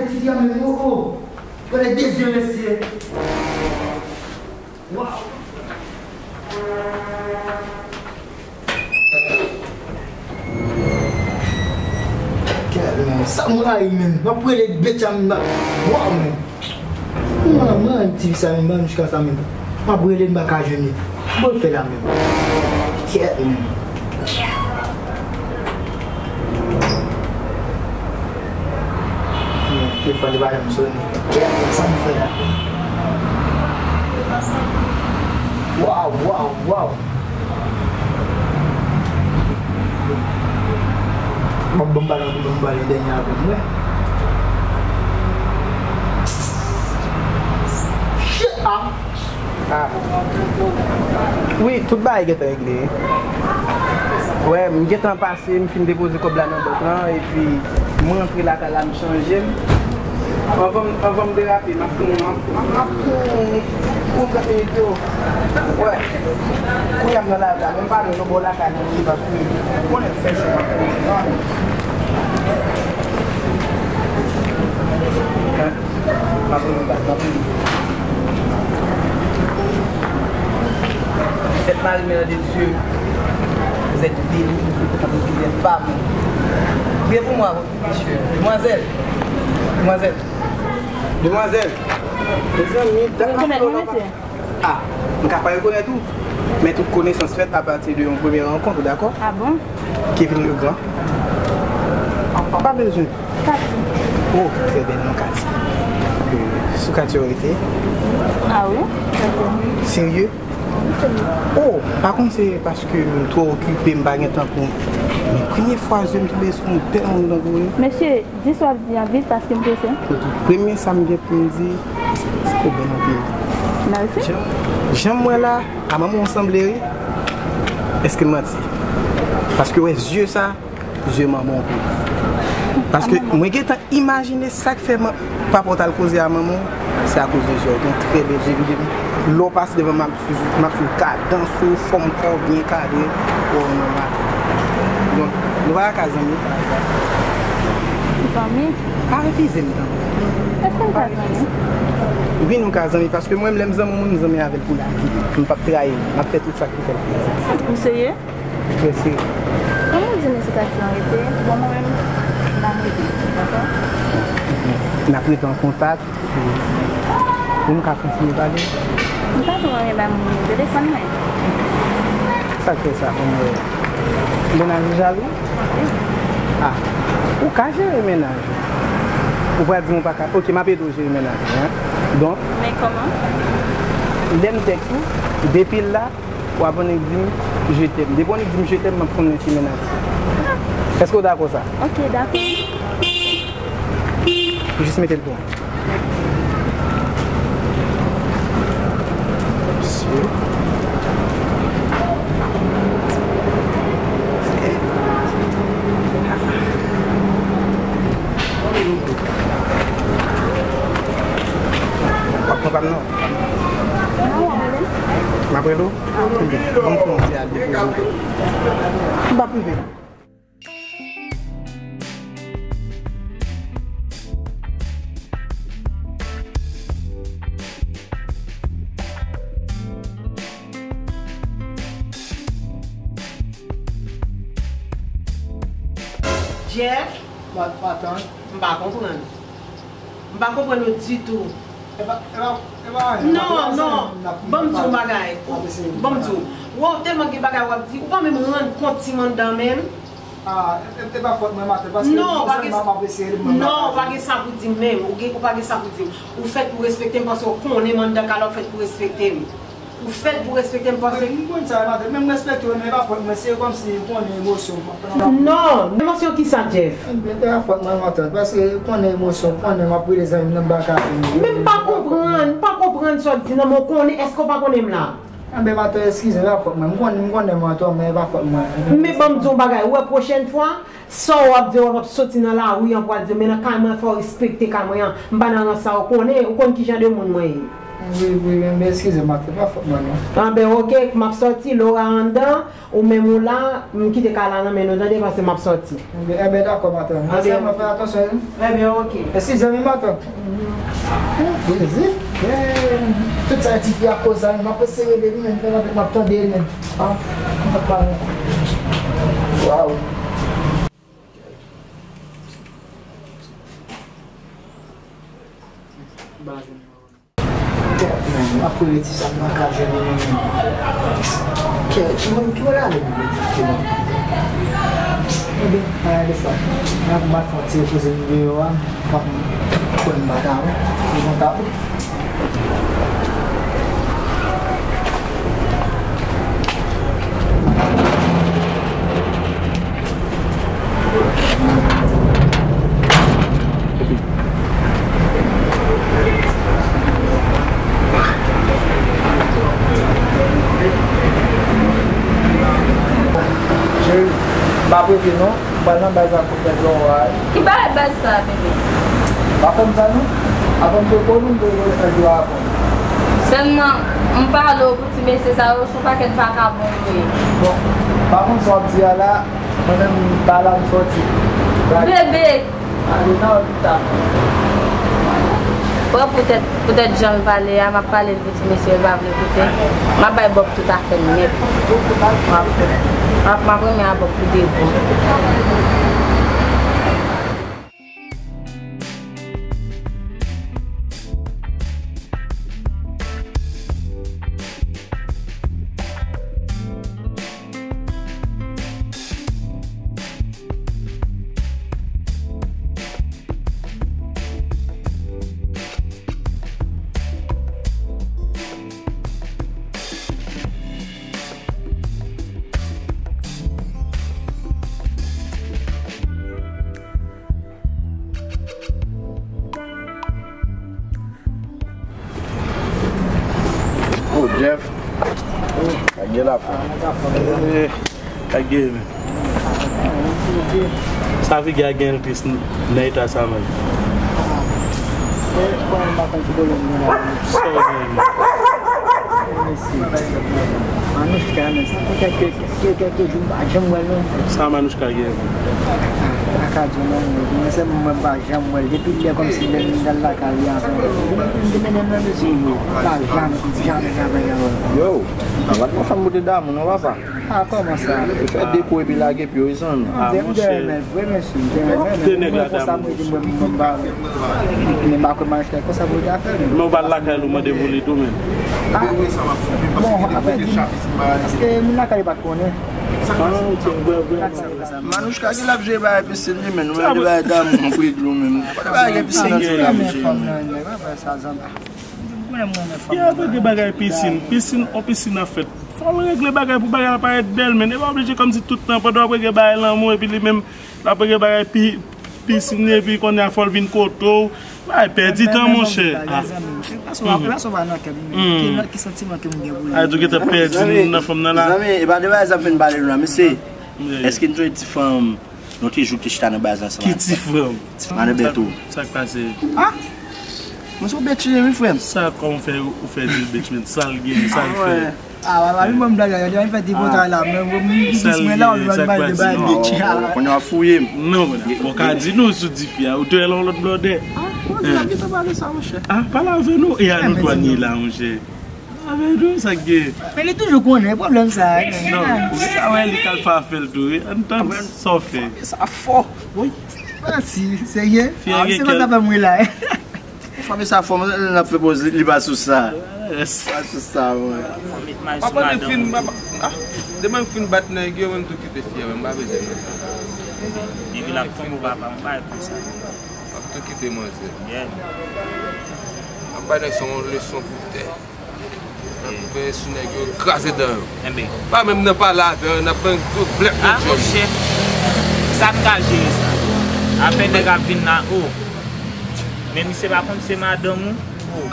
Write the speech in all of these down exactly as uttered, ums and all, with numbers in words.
Ti fi a menm, oh, oh. Gade de zye mesye. Waw. Gad, men, sa m rayi, men. M ap rele bèt sa, men. Waw, men. Mwen, mwen, ti fi sa, men, ban m jiska sa, men. M ap rele, m pa ka jwenn li. Bon, l fè la, men. Kèt, men. Telefòn li pa janm sonnen. Kèt, sa m fè la? Waw, waw, waw. Bon, bon, balon, bon, balon, dènye albòm, wè. Shit, ah. Ah. Wi, tout bagay gentan regle. Wè, m gentan pase, m fin depoze kòb la nan bank lan, epi mwen rantre lakay la, m chanje m. Anvan m, anvan m derape, m ap pran, m ap, m ap, m ap pran yon trant minit yo. Wè. Kounye a m nan lari la, men m pa lwen non bò lakay mwen, m pa sou konnen fè cho, m ap pran yon trant. M ap vin bak, m ap vin. Cette Marie-Mère de Dieu, vous êtes bénie entre toutes les femmes. Priez pour moi, votre pécheur. Demoiselle, demoiselle, demoiselle. Mezanmi, rekonèt mwen, mesye? Ah, m ka pa rekonèt ou, men tout konesans fèt apati de yon premye rankont, ou dakò? Ah bon? Kevin Legrand. Ou pa bezwen. Katy. Oh, trè bèl non, Katy. Euh, sou Katy ou rete? Ah wi, Katy. Serye? Wi, serye. Oh, pa konn se paske m twò okipe, m pa gen tan pou ou. Men premye fwa zye m tonbe sou yon bèl moun tankou ou. Mesye, di sa w ap di an vit paske m prese. Premye sa m gen pou m di, ou bèl anpil. Mèsi. Jan, jan m wè la, a manman w sanble wi. Èske m manti? Paske wè zye sa, zye manman w tou. Paske mwen gentan imajine sa k fè man-, papa w t al koze a manman w, se akoz de zye w. Gen trè bèl zye, vide. Lè w pase devan m, m ap swiv, m ap swiv kadans ou, fòm kò w byen kadre, ou nòmal. Donk, nou pa ka zanmi pa aza. Zanmi? Pa refize m, tanpri. Èske n ka zanmi? Wi, nou ka zanmi, paske mwen, lè m zanmi yon moun, m zanmi avè l pou lavi. M p ap trayi l. M ap fè tout sa ki fè l plezi. Ou serye? Mesye. Kòman w di mesye Katy an rete? Bon, mwen menm, m ap rete, dakò? N ap rete an kontak, epi pou nou ka kontinye pale. M pa twò renmen bay moun nimewo telefòn mwen. Sa k fè sa, anmwey? Mennaj ou jalou? Wi. Ah, ou ka jere mennaj ou. Ou pral di m ou pa ka. Ok, m ap ede w jere mennaj ou, en. Donk, men kòman? Lè m tèks ou, depi la, w ap annik di m je t'aime. Depi w annik di m je t'aime, m ap konnen se mennaj ou. Èske w dakò sa? Ok, dakò. Jis mete l pou mwen. Mesye. W ap pran pa m non. M ap rele w? Ban m fè yon ti al depoze w. M p ap rive. Jeff? Matant. M pa konprann. M pa konprann ou ditou. Epa, epa, epa, non, non. Ban m di w yon bagay. Ban m di w. Wè, w tèlman gen bagay w ap di, ou pa menm rann kont ti manda menm. Ah, e, e, e pa fòt mwen, matant, paske non, ou pa gen, m ap eseye li, mwen, non, ou pa gen sa pou di m menm. Ou gen, ou pa gen sa pou di m. Ou fèt pou respekte m, paske w konnen manda kala, ou fèt pou respekte m. Ou fèt pou respekte m, paske m konn sa, matant, men m respekte w, men e pa fòt mwen, se kòmsi ou konnen emosyon m ap pran. Non, emosyon kisa, Jeff? E pa fòt mwen, matant, paske ou konnen emosyon, ou konnen m ap rele zanmi m nan, m pa ka vini. Men m pa konprann, m pa konprann sa w di, non, men w konnen, èske w pa konnen m la? Enben, matant, eskize m, e pa fòt mwen. M konnen, m konnen m antò, men e pa fòt mwen. Men ban m di w yon bagay, ou wè pwochèn fwa, sa w ap di, w ap soti nan lari an pou al di, men nan kay mwen, fò w respekte kay mwen an. M pa nan rans sa, ou konnen, ou konn ki jan de moun mwen ye. Wi, wi, wi, men eskize m, maten, pa fòt mwen, non. Anben, oke, m ap sòti, Laura anndan, ou menm ou la, m kite kay la nan men nou, tande, paske m ap sòti. Enben, enben, dakò, maten. Anben, sèlman fè atansyon, wi. Enben, oke. Eskize m, maten. Jezi. Tout sa tifi a koz la, m ap eseye rele li, men m ap tande li, men. Ah, m ap pale. Waw. Kèt, men, m ap rele ti sa m pa ka jwenn li menm. Kèt, ki moun ki wè la menm, ki moun? Ebyen, pa gen de fwa. N ap bat fon ti repoze m deyò a, m ap pran m baka, wi. Li kontan, wi. Cheri, m pa prete non, m pral nan baz la kounye a, dlo a. Ki bagay baz sa, bebe? Pa fè m sa non. Avan m te konn ou, m te konn fè dlo a avan. Sèlman, m pale w pou ti mesye sa yo, se yon pakèt vakabon yo ye. Bon, pa konn sa w ap di a la. Mwen menm, m pa la, m sòti. Bebe! Ale nan lòt pita. Bon, poutèt, poutèt jan l pale a, m ap pale l pou ti mesye, l pa vle koute. M ap bay Bòb tout afè l nèt. M ap, m ap, m ap renmen a Bòb pou de bon. Oh, Jeff. Sa gen la, frè. Eh, sa gen, men. Sa figi a gen tris nan eta sa, men. Sa w gen, men? Manouchka, men sa fè kèk, kèk, kèk jou m pa janm wè l non. Sa Manouchka gen? Ah, m pa ka di w non, mwen sèlman mwen pa janm wè l. Depi lè kòmsi lè m t al lakay li anvan. Depi m te mennen l nan mesye, m pa janm, janm, janm wè l. Yo, ann bat yon fanm pou de damou non, papa. Ah, kòman sa? Li fè de kou epi lage pye w, wi, zanmi. Ah, m te, m te renmen l vre, mesye, m te renmen l, men mwen konsa m rete, mwen, mwen pa, men m pa kwè Manouchka konsa pou l ta fè l. Men w pa al lakay li, w mande pou li tou, men. Ah, bon, apre di, paske moun lakay li pa t konnen. Ah, ok, vre, vre, vre. Manouchka ki l ap jwe bagay pisin li, men nou menm de bagay damou, m ap regle w menm. Pa de bagay gen pisin nan jwe la, mesye. Mwen renmen fanm nan, men pa fè sa, zanmi. Mwen renmen fanm nan. Ki apre de bagay pisin, pisin, on pisin ap fèt. Fò l regle bagay pou bagay la parèt bèl, men e pa oblije kòmsi tout tan pandan w ap regle bagay lanmou epi li menm l ap regle bagay pi, pisin epi kounye a fò l vin kote w. Bagay pèdi tan, monchè. Ki santiman ke m gen pou li? A, tou gentan pèdi nan fanm nan la. Zanmi, e pa de bagay sa m fin pale nou la, mesye. Èske n jwenn ti fanm, yon ti jou ki chita nan baz ansanm avè l? Ki ti fanm? Ti fanm nan bèt ou. Sa k pase? Ah! Mwen se yon bèt chire wi, frè m. Sa kòman fè ou fè di l bèt, men sa l gen, sa l fè? Ah, papa, li ban m blag la, li fè ti kontra la, men mwen, mwen, mwen la, ou ban m bal de bal bèt. Kounye a fouye m. Non, bon, ka di nou sou difi a, ou te wè l yon lòt blòdè. Ah, ou di la, ki te pale sa, monchè? Ah, pale avè nou, e a nou twa ni la, monchè. Avè nou, sa k gen? Men li toujou konnen pwoblèm sa a. Non, ou sa wè li k al fè afè l tou, wi. Ann tann sa w fè. Sa fò. Wi. Manti, serye? Fi a gen kè. Se konsa fè m ri la. Fanmi sa fò, n ap fè poz li, li pa sou sa. Pa sou sa, mwen. Pa pandan fin, ah, demen m fin bat nèg yo, mwen m tou kite fi a, mwen m pa bezwen nèg sa. Depi l ap tonbe, papa, m pa ret pou sa. M ap tou kite manzè. Yeah. M ap bay nèg sa yon leson pou tè. N ap fè sou nèg yo, kraze dan yo. Enben. Pa menm nan pale avè yo, n ap ban yo blèk nan djòl. Ah, monchè. Sa m ka jere sa. Apre nèg ap vin la, oh. Men misye pa konn se madanm ou. Oh.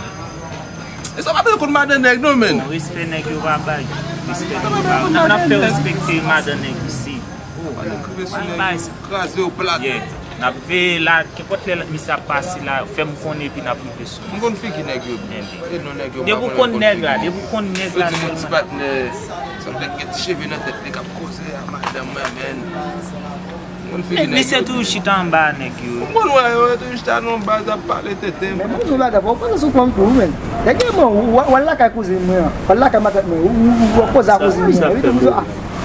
E sa pa bezwen konn madan nèg non, men. Bon, respè nèg yo pa bay. Respè nèg yo pa bay. N ap fè respekte madan nèg isi. Oh, ann rive sou nèg yo, kraze yo plat. Yeah. N N ap veye la, kenpòt lè misye ap pase la, fè m konnen epi n ap rive sou. M konn figi nèg yo byen. E non, nèg yo, m pa konnen. Depi w konn nèg la, depi w konn nèg la sèlman. Yo di m yon ti patnè, sanble gen ti cheve nan tèt li k ap koze a madanm mwen, men. M konn figi nèg yo byen. Misye toujou chita anba nèg yo. M konn wè yo, yo toujou chita nan baz ap pale tenten. Men m di w bagay, fò w pran sou fanm tou, men. Nèg yo, bon, w al lakay kouzin mwen an, w al lakay matant mwen, w ap koze a kouzin mwen. Epi tou,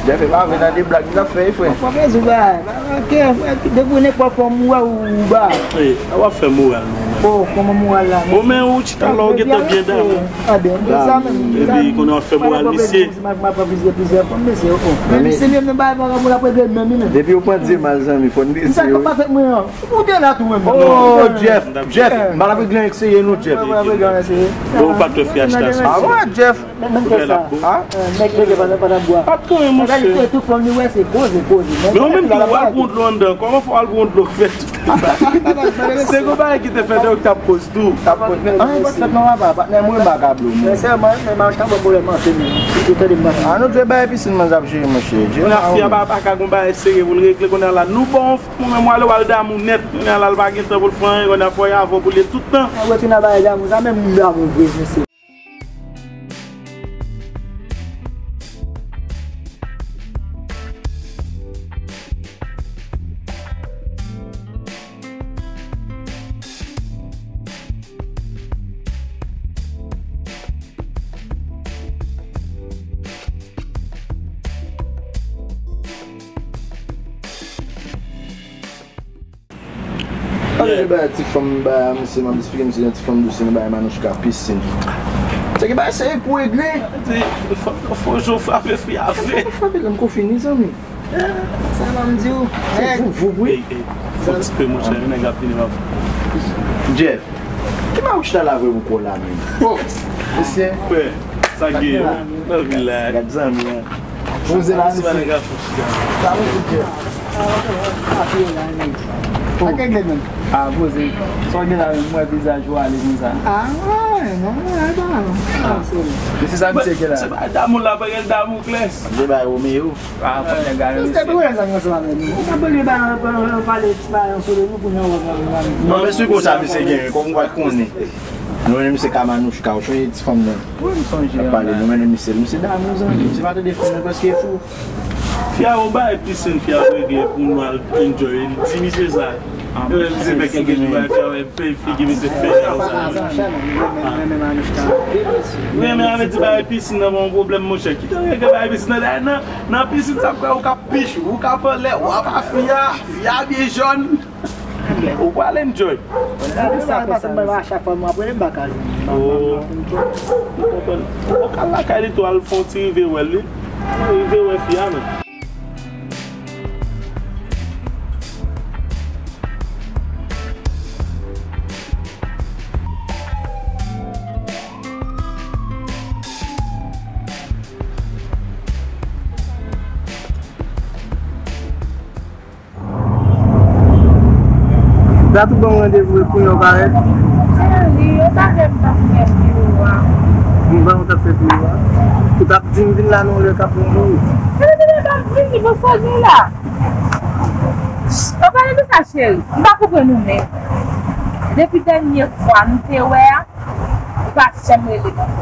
Jeff, e pa vre, nan de blag li t ap fè, frè. Fò bezwen bagay. Ok, frè, depi w nenpòt fòm ou wè ou ba. Wi, w ap fè moral nou, men. Oh, kòman moral la, men? Bon, men ou chita la, ou gentan byen damou. Ah, ben, sa menm. Epi konnen w ap fè moral misye. M ap pran plizyè, plizyè fòm, mesye, oh. Men misye menm nan bagay vagabon la, ap regle menm, li menm. Depi w pran di mal, zanmi, fò n deside. Misye ak patnè mwen an. Ou te la tou, menm. Oh, Jeff, Jeff, m pa t ap regle anyen k serye, non, Jeff. M pa t ap regle anyen serye. Bon, ou pa t fè achta sa. Ah, bon, Jeff. Men, men, men, sa. Ha? Eh, nèg, nèg, pa, pa nan bwa. Pa t konnen, monchè. Tout fòm li wè, se koze, koze. Men ou menm tou, w al pran dlo anndan. Kòman fè w al pran dlo k fè tout bagay? Se gon bagay ki te fèt, ou t ap koz tou. T ap koz. Men anyen pa t fèt non, papa. Patnè mwen, m pa ka blo, men. Sensèman, men m ta ban pwoblèm anpil, men. Si te tande m maten. Ah, nou dwe bay pisin mwen ap jere, monchè. Kounye a, fi a pa, pa ka gon bagay serye pou l regle. Kounye a la, nou bon, mwen menm, w ale w al damou nèt. Kounye a la, l pa gen tan pou l fè anyen. Kounye a, fò y avè w pou l ye tout tan. Mwen retounen al bay damou, sa menm damou vre, mesye. Pale de bagay ti fanm, bagay misye, m ap esplike misye yon ti fanm dous, se yon bagay Manouchka, pisin. Se ki bagay serye k pou regle. Di, fò, fò Joe frape fi a vre. Fò frape, m kou fini, zanmi. Sa m ap di w. Se vou, vou, wi. Ey, ey, fò ti pe, monchè, yon nèg ap vini, m ap. Jeff, ki bagay ou chita la vre pou kò la, menm? Oh, mesye. Frè, sa gen, nan vil la. Gad zanmi an. Poze la, mesye. Sa mwen di, Jeff. Sa k regle menm? Ah, poze. Sa w gen la menm, m wè vizaj ou ale konsa. Ah, non, non, non, non. Ah, sorry. Mesye, sa misye gen la? Se pa damou la, pa gen damou klè. Misye bay Romeo. Ah, fò nèg la, mesye. Se pou wè sa nou ansanm avè nou. Ou pa pale, ba, ba, pale, ba, yon solo, nou konnen w ap pale. Non, men si konsa, misye gen, kòm ou pa konnen. Nou, menm se ka Manouchka, ou sonje ti fanm nan. Wi, m sonje. Ap pale, nou mennen misye, misye damou, zanmi. Misye pa tande fanm nan, prèske fou. Fi a, ou bay pisin, fi a regle pou nou al enjoy. Di misye sa. Yo, misye fè kèk jou, bay fi a, wè, fè figi misye fè sa. Wi, men avè di bay pisin nan, pa yon pwoblèm, monchè. Kite regle bay pisin nan, dayè nan, nan pisin, sa kwè ou ka pich, ou ka pran lè, ou ap a fi a, fi a byen jòn. Ou pral enjoy. Gade sa, sa, sa, sa. Chak fwa mwen ap rele m pa ka jwenn li. Oh. Ou ka lakay li tou, al fè yon ti rive wè li. Rive wè fi a, non. Tatou ban m randevou e kounye a w parèt. Cheri, yo ta vle m t ap fè pi wo a. M ban w t ap fè pi wo a. Ou t ap di m vin la nan yon lè k ap bon pou ou. Cheri, vin ban m vini pou sa gen la. Ou pale de sa, cheri. M pa konprann ou menm. Depi dènye fwa nou te wè a, ou pa janm rele m ankò.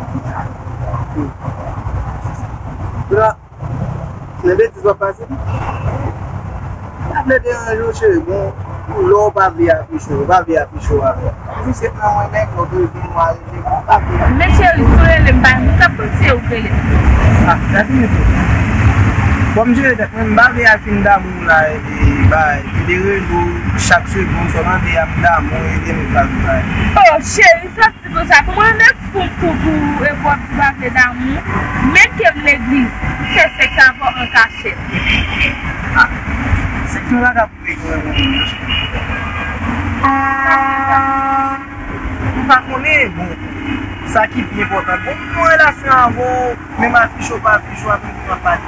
Bra. Men betiz w ap pase. M pa vle deranje w, cheri. Bon, lè w pa vle afiche w, ou pa vle afiche w avè m. Jis se pran mwen nèg, ou bezwen mwen arete, m pa vle. Men cheri, si w rele m, pa, m t ap panse ou rele m. Ah, gade yon tou. Kòm jere tèt mwen, m pa vle al fin damou la, e, bay, de relo, chak segonn, sèlman de a m damou, e de m pa vle bay. Oh, cheri, sa Di konsa, kòman yon nèg fou m fou pou ou epi w ap di w pa vle damou? Menm ke m legliz, m fè sèks avè w an kachèt. Ah, sèks mwen pa ka pwouve ke mwen renmen w, monchè. Sa w di sa? M pa konnen, bon, sa ki pi enpòtan. Bon, m nan relasyon avè w, menm afiche w pa afiche w, apre m ap pale.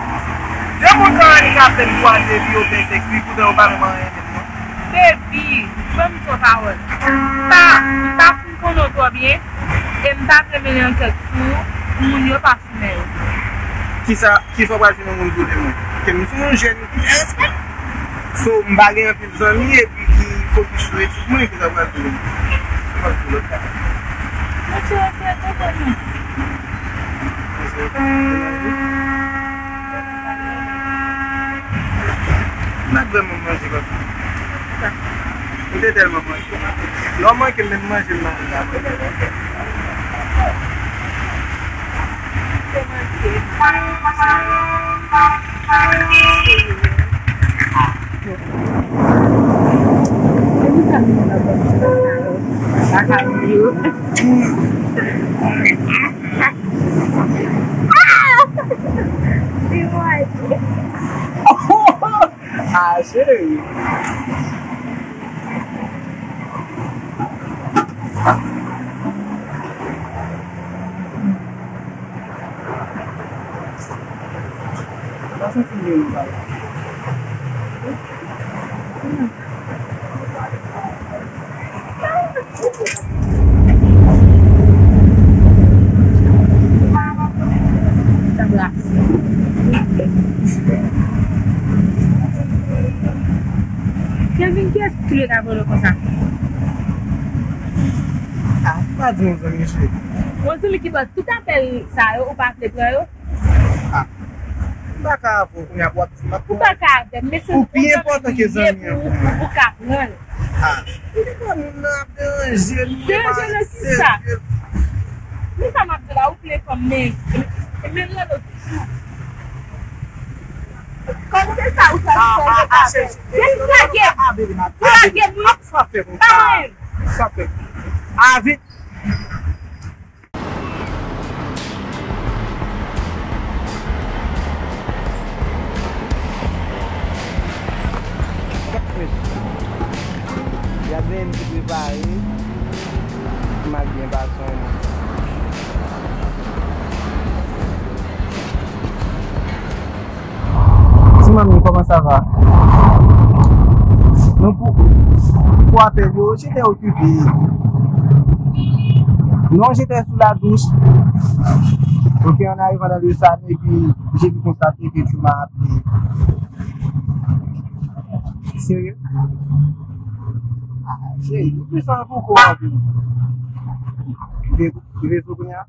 De moun sa yo ki ka fè m kwaze epi yo fè sèks, wi, poutan yo pa menm anyen menm non. Baby, ban m di w yon pawòl. M pa, m pa fin konnen w twò byen, e m pa vle mennen ankèt sou ou pou moun yo pa fimen yo. Kisa, kisa w pral fin yon moun sou de mwen? Ke m se yon jèn ki fè respè. So, m pa gen anpil zanmi, epi ki Fokis sou etid mwen, ki sa pral di m? Sa pral di lòt bagay. Mwen ti refè konprann mwen. M pa t vrèman manje kòmsi. Ou te tèlman manje. Lè w manke menm manje, m manje la. Te manke. Epi sa m gen nan bòs la, sa ka yo. Ah, cheri. Mwen santi m gen yon bagay. Kelvin, kiyès ki leve avè w konsa? Ah, pa di yon zanmi cheri. Yon zanmi ki ba tout apèl sa yo, ou pa vle pran yo? Ah, m pa ka avè w kounye a pou w ap di m ap pran. Ou pa ka avè m, men se ou pi enpòtan ke zanmi an pou mwen. Ou ka pran l. Ah, ou pa moun nan ap deranje nou. Deranje nan ki sa? Men sa m ap di la, ou vle fanm, men, men rele w toujou. Kòm se sa ou fè, ou fè, ou pa fè. Depi lage m, ou lage m, wi. Sa fè konsa. Sa fè. Avè Y ap gen ki prepare. M ap byen pase yon. Ti manmi, comment ça va? Non, pou, pou apèl yo, j'étais occupé. Non, j'étais sous la douche. Ok, en arrivant dans le salon, et puis j'ai pu constater que tu m'as appelé. Sérieux? Ah, cheri, ou plis anvi pou kò anpil. Rive, rive sou kounye a?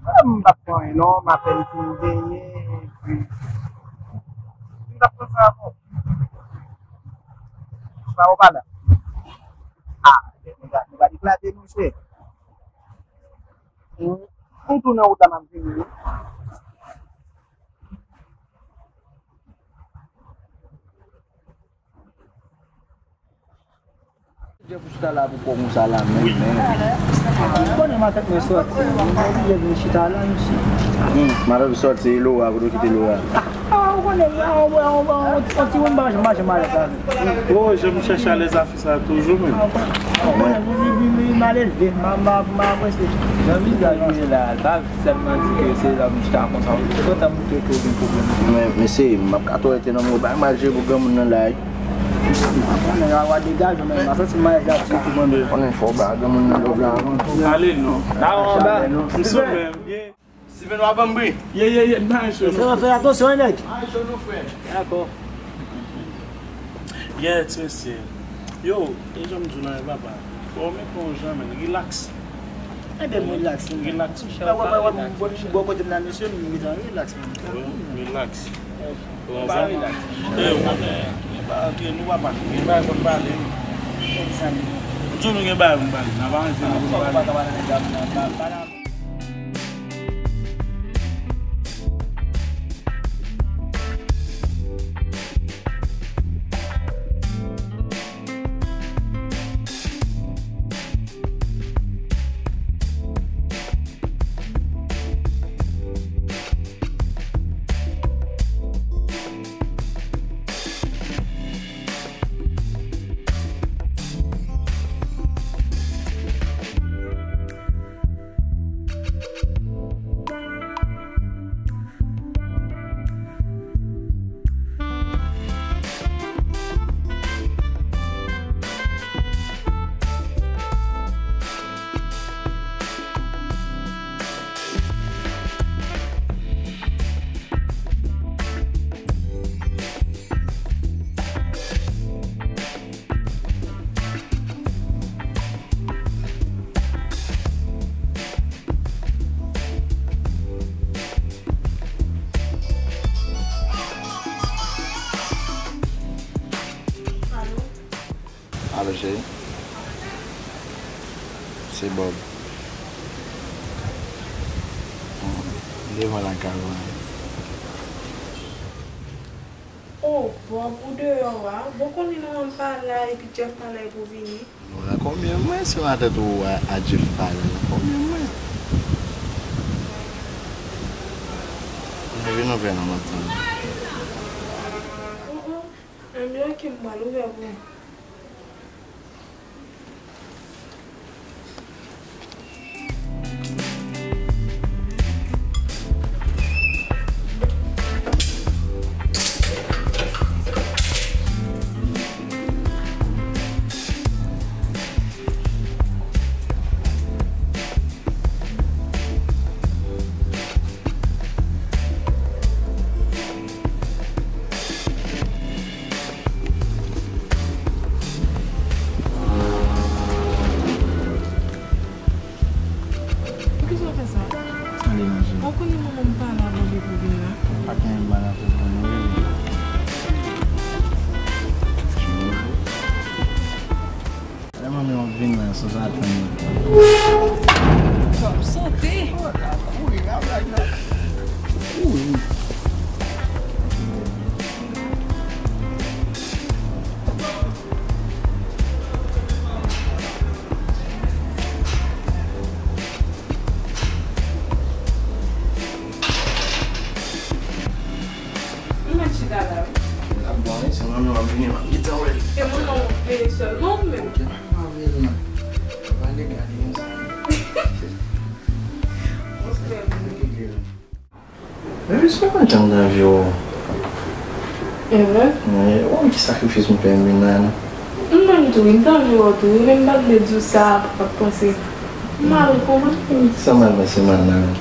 Ah, m p ap fè anyen non, m apèn fin benyen, epi m t ap pran sa avè w. Pa w pa la. Ah, nou va, nou va eklate, monchè. M, m tou nan wout la, m ap vini, wi. Jè pou chita la pou kò konsa la menm, men. Ou konnen matant mwen sòti, mwen oblije vin chita la, mesye. Hmm, matant ou sòti, e Laura, kote w kite Laura? Ah, ou konnen, ah, on, on, on, on ti moun pa janm mache malèz la. Oh, jan m chèche alèz afè sa toujou, men. Ah, ou konnen, ou konnen, m, m, m, m malelve, m, m, m apresye. Jan vizaj ou ye la, l pa sèlman di ke se la m chita konsa. Se kontan m te tou gen pwoblèm. Men, mesye, m ap ka tou rete nan mwen, ba m al jwe pou granmoun nan la, wi. Konnen, a wa degaje, men, m santi malèz la tou, tou mwen. Konnen, fò w ba granmoun nan lòv la avan tou. Ale non. Nan anba. M sou men. Steven, w a ban m bri? Ye, ye, ye, m pa cho non. Fè, fè atansyon, nèg. Pa cho non, frè. Dakò. Yeah, ti mesye. Yo, e jan m di w la, papa. Fò w mete yon jan, men, relax. Ede m relax, men. Relax, monchè. Wè, wè, wè, wè, bò kote m la, mesye, m gentan relax, men. Wi, relax. Ou pa relax. E, ou konnen, nou pa antre, nou pa pase. Gen bagay pou n pale. M di w nou gen bagay pou n pale. N ap aranje nou pou n pale. Se Bob. Devan lakay ou an. Oh, Bob, ou deyò a? Bon, konnen manman m pa la, epi Jeff pa la, epi w vini. Bon, nan konbyen mwen, si matant ou a, a Jeff pa la, nan konbyen mwen? Mwen vin ouvè nan maten. Oh, oh. Anben, ok, m pral ouvè pou ou. Poukisa w fè sa? Sa deranje w? Ou konnen manman m pa la, mande pou vin la. Pa gen mal ap reponn ou, wi. Lè manmi w ap vin la, sou sa tann li. Kòm sante. Oh, l ap kouri, la blag la. Kouri. M mèt chita la, wi. L ap bon, wi, se manmi w ap vini, m ap gentan wè l. E manman w veye sèlman ou menm? M pa veye l, non. Pale gade yon sa. Monchè. Epi se pa jan m t anvi wè w. Evre? Wi, ou wè ki sakrifis m fè m vin la, non? M menm tou, wi, m t anvi wè w tou, wi, men m pa t vle di w sa pou w pa t panse m mal, ou konprann? Sa mal panse mal la, wi.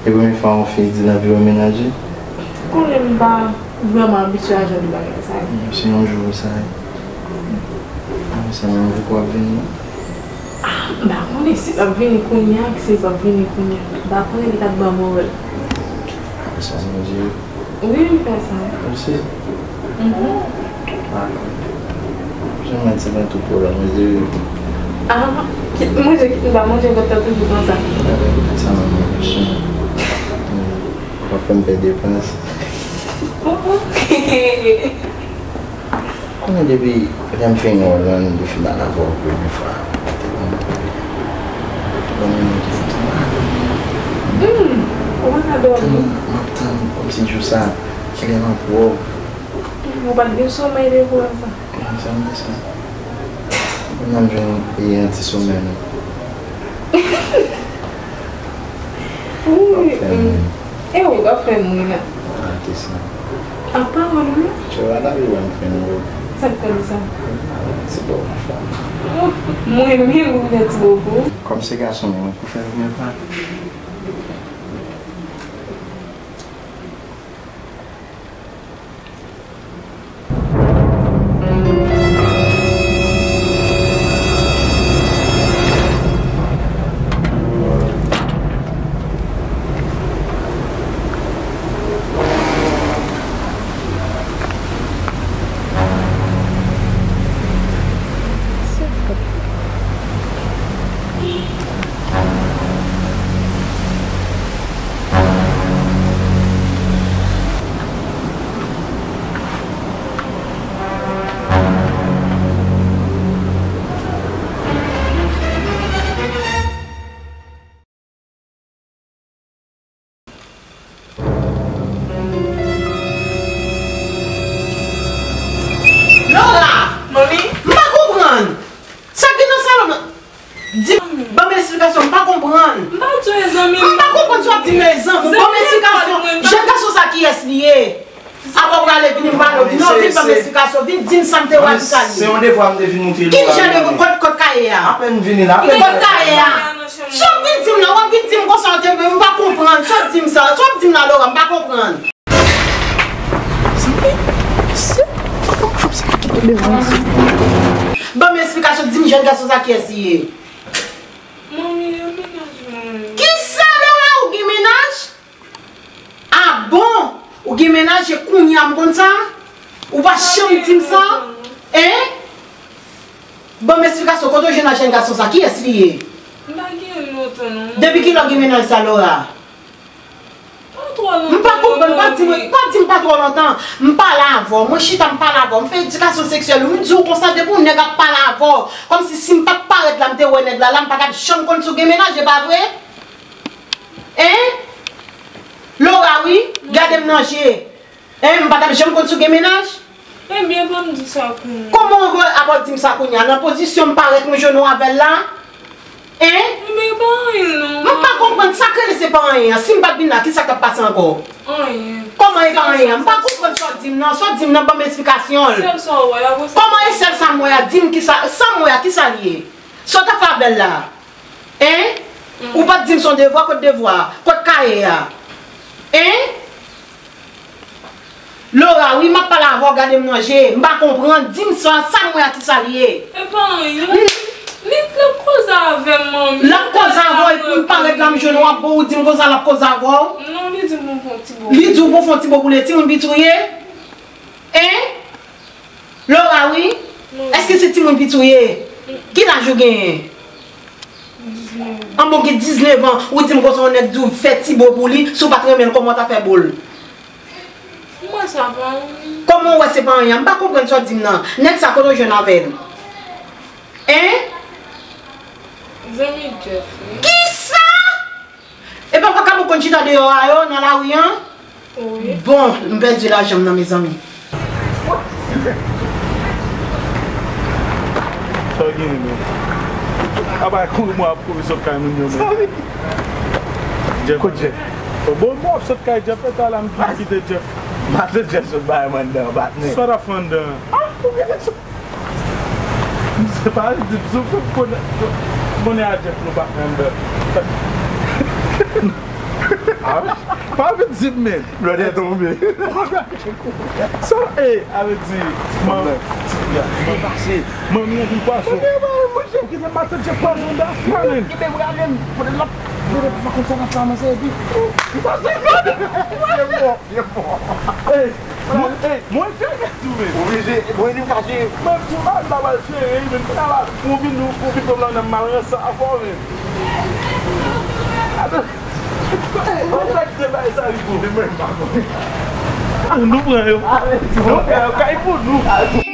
E premye fwa yon fi di l anvi wè menaj li? Konnen m pa vrèman abitye a jan de bagay sa yo. Se yon jou sa ye. Sa menm jou pou w ap vini, non? Ah, m pa konnen si l ap vini kounye a, si l p ap vini kounye a. M pa konnen, li t ap ban m nouvèl. Sa manje. Wi, m fè sa. Ou si? Mhm. Dakò. Jan mwen ti nan tout pwoblèm, manje. Ah, kit manje, kit m pa manje, kontan toujou konsa. Sa manje, wi. W ap fè m pè depans. Oh, oh. Konnen depi lè m fin wè w lan, depi m al avè w premye fwa. Bon, mwen te fè sa. Hmm, ou pa ka dòmi? M ap tann kòmsi jou sa, kilè m ap wè w. Hmm, ou pa t gen somèy depi w wè sa? Sa m di sa. Kounye a m jwenn e anti somèy, non. Wi, e ou k ap fè m ri la. Artis la. Apa, mwen menm? Tchè, w a lavi wè m fè nou. Sa k fè m sa? Se bon, anfòm. Mwen menm, mèsi bokou. Kòm se gason, mwen pou fè l, mwen pa. Laura! Manmi? M pa konprann! Sa k gen nan salon nan? Di, ban m esplikasyon, m pa konprann. M pa di w e zanmi m. M pa konprann sa w ap di m e zanmi w. Ban m esplikasyon. Jèn gason sa kiyès li ye? Apa w prale vini m pale w? Vin, non, vin ban m esplikasyon. Vin di m sa m te wè ki sa li ye. Se yon devwa m te vin montre Laura. Ki jan de, kot, kot kaye a? Apèn vini la. Kot kaye a? Sa w ap vin di m la, w ap vin di m konsa w te vle, m pa konprann. Sa w ap di m sa, sa w ap di m la, Laura, m pa konprann. Zanmi, se, kòman fanm sa ki te devan? Ban m esplikasyon, di m jèn gason sa kiyès li ye? Manmi, e menaj mwen. Kisa, Laura, ou gen menaj? Ah bon? Ou gen menaj e kounye a m konn sa? Ou pa janm di m sa? Hein? Ban m esplikasyon, kote w jwenn ak jèn gason sa? Kiyès li ye? M Depi kilè w gen mennaj sa, Laura? M pa konprann, pa di m, pa di m pa twò lontan. M pale avè w, mwen chita m pale avè w, m fè edikasyon seksyèl ou, m di w konsa depi yon nèg ap pale avè w, kòmsi si m pa t parèt la, m te wè nèg la la, m pa t ap janm konn si w gen mennaj, e pa vre? Hein? Laura, wi, gade m nan je. Hein, m pa t ap janm konn si w gen mennaj? Ebyen, pa m di sa kounye a. Kòman w apral di m sa kounye a? Nan pozisyon m parèt mwen jwenn ou avè l la? Hein? Ebyen, e pa anyen non. M pa konprann sa k rele se pa anyen an. Si m pa t vin la, kisa k t ap pase ankò? Anyen. Kòman e pa anyen an? M pa konprann sa w di m nan. Sa w di m nan, ban m esplikasyon l. Sèl sa w wè a, bon, sa. Kòman e sèl sa m wè a? Di m kisa, sa m wè a, kisa l ye? Sa w t ap fè avè l la? Hein? Ou pa t di m se yon devwa, kot devwa a? Kot kaye a? Hein? Laura, wi, m ap pale avè w, gade m nan je. M pa konprann, di m sa, sa m wè a, kisa l ye? E pa anyen. Li, l ap koze avè m, manmi. L ap koze avè w, epi m parèt la, m jwenn w ap bo, ou di m konsa l ap koze avè w? Non, li di m pou m fè yon ti bo. Li di w pou w fè yon ti bo pou li, timoun piti w ye? Hein? Laura, wi. Èske se timoun piti w ye? Ki laj ou genyen? Diznèf. An bon, gen diznèf an, ou di m konsa yon nèg di w fè ti bo pou li, si w pa t renmen l, kòman w ta fè bo l? Mwen sa pa anyen. Kòman w wè se pa anyen? M pa konprann sa w di m nan. Nèg sa kote w jwenn avè l? Hein? Zanmi Jeff, wi. Kisa? E pa vakabon konn chita deyò a yo, nan lari an? Wi. Bon, m pèdi lajan m nan, mezanmi. Sa w genyen menm? Apa kouri mwen ap kouri sot kay moun yo menm. Jeff. Kot Jeff? Bon, mwen ap sot kay Jeff, e talè m kite Jeff. Maten Jeff sot bay mwen anndan, patnè. Sa w t ap fè anndan? Ah, ou genlè sot. Misye pa vin di m si w fèk konnen, konnen a Jeff nou pa fè anndan. Ah, pa vin di m, men. Lòt e tonbe. Sa, e, ale di, man, ti fi a, man, pase. Manmi an vin pwason. Ou kite matant Jeff pwason da fwa, men. Kite m rale m. Pote lòt. Pote pa konn sa nan sa, man, se epi. Pwason. Byen bon, byen bon. Ey, mwen, ey, mwen fè gèt tou, men. Oblije, mwen menm kache. Mwen tou mal la, mal sere, men fè la, ou vin, ou vin konn la nan mal ransa avè w, men. Atò, mwen fè kite bay sa, li pou. Mwen pa konnen. Pou nou pran yo. Nou pran yo, kay pou nou.